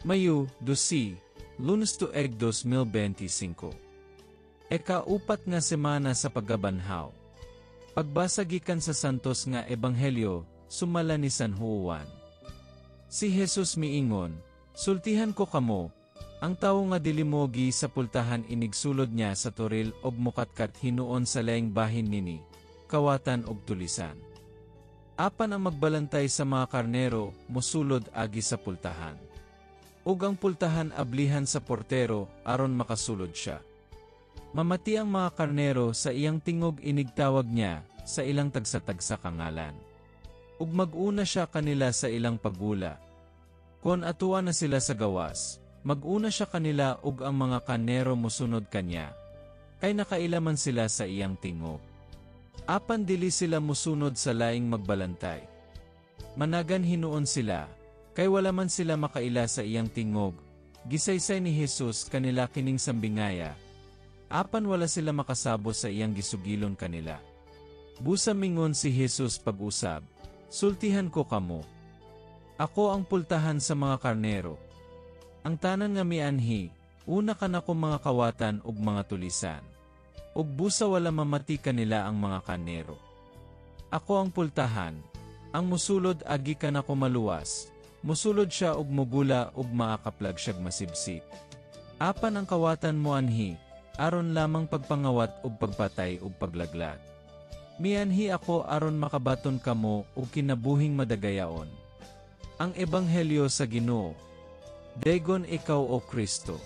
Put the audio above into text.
Mayo, 12, Lunes tuig 2025. Eka-upat nga semana sa pagkabanhaw. Pagbasa gikan sa Santos nga Ebanghelyo, sumala ni San Juan. Si Jesus miingon, "Sultihan ko kamo, ang tawo nga dili moagi sa pultahan inigsulod niya sa toril og mokatkat hinuon sa laing bahin nini, kawatan og tulisan. Apan ang magbalantay sa mga karnero mosulod agi sa pultahan. Ug ang pultahan ablihan sa portero aron makasulod siya. Mamati ang mga karnero sa iyang tingog inigtawag niya sa ilang tagsa-tagsa ka ngalan. Ug mag-una siya kanila sa ilang paggula. Kon atua na sila sa gawas, mag-una siya kanila ug ang mga karnero mosunod kanya, kay nakaila man sila sa iyang tingog. Apan dili sila mosunod sa laing magbalantay. Managan hinuon sila, kay wala man sila makaila sa iyang tingog." Gisaysay ni Jesus kanila kining sambingaya, apan wala sila makasabot sa iyang gisugilon kanila. Busa mingon si Jesus pag-usab, "Sultihan ko kamo. Ako ang pultahan sa mga karnero. Ang tanan nga mianhi, una kanako mga kawatan ug mga tulisan. Ug busa wala mamati kanila ang mga karnero. Ako ang pultahan, ang musulod agi kanako maluwas, musulod siya ug mugula ug maakaplag siyag masibsib. Apan ang kawatan moanhi, aron lamang pagpangawat ug pagpatay ug paglaglag. Mianhi ako aron makabaton kamo og kinabuhing madagayaon." Ang Ebanghelyo sa Ginoo. Daygon ikaw, O Kristo.